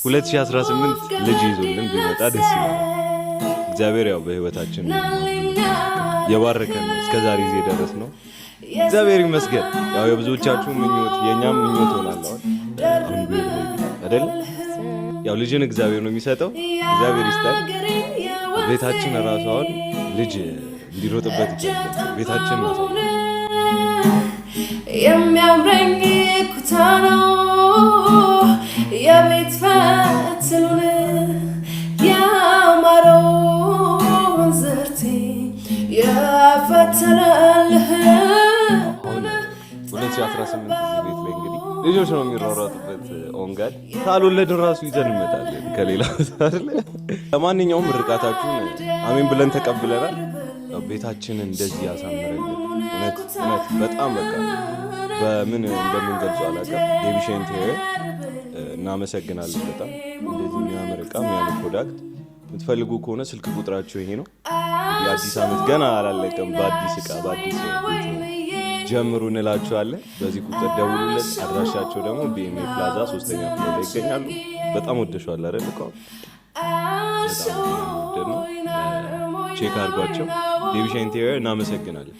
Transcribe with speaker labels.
Speaker 1: 2018 ልጅ ይዞልን ቢመጣ ደስ ይላል። እግዚአብሔር ያው በህይወታችን የባረከን ነው እስከ ዛሬ ጊዜ ደረስ ነው። እግዚአብሔር ይመስገን። ያው የብዙዎቻችሁ ምኞት የእኛም ምኞት ሆናል አሁን አይደል? ያው ልጅን እግዚአብሔር ነው የሚሰጠው። እግዚአብሔር ይስጠን። ቤታችን እራሱ አሁን ልጅ እንዲሮጥበት ይፈልጋል። ቤታችን ማሳየት
Speaker 2: የሚያምረኝ ኩታ ነው የቤት ፈትሉን ያማረውን ዝርቴ የፈተለልህ።
Speaker 1: አሁን 2018 እዚህ ቤት ላይ እንግዲህ ልጆች ነው የሚሯሯጡበት። Oh God፣ ካልወለድን ራሱ ይዘን እንመጣለን ከሌላ ቦታ አይደለ? ለማንኛውም ምርቃታችሁን አሜን ብለን ተቀብለናል። ያው ቤታችንን እንደዚህ ያሳምረልን። እውነት እውነት በጣም በቃ በምን እንደምንገልጸው አላውቅም። ዴቪሻ Interior እናመሰግናለን በጣም። እንደዚህ የሚያምር እቃ፣ የሚያምር product የምትፈልጉ ከሆነ ስልክ ቁጥራቸው ይሄ ነው። እንግዲህ አዲስ ዓመት ገና አላለቀም። በአዲስ እቃ በአዲስ ቤት ጀምሩ እንላችኋለን። በዚህ ቁጥር ደውሉለት። አድራሻቸው ደግሞ ቢኤምኤ ፕላዛ ሶስተኛ floor ላይ ይገኛሉ። በጣም ወደሸዋል አይደል? እቃው በጣም ነው። Check አድርጓቸው። ዴቪሻ Interior እናመሰግናለን።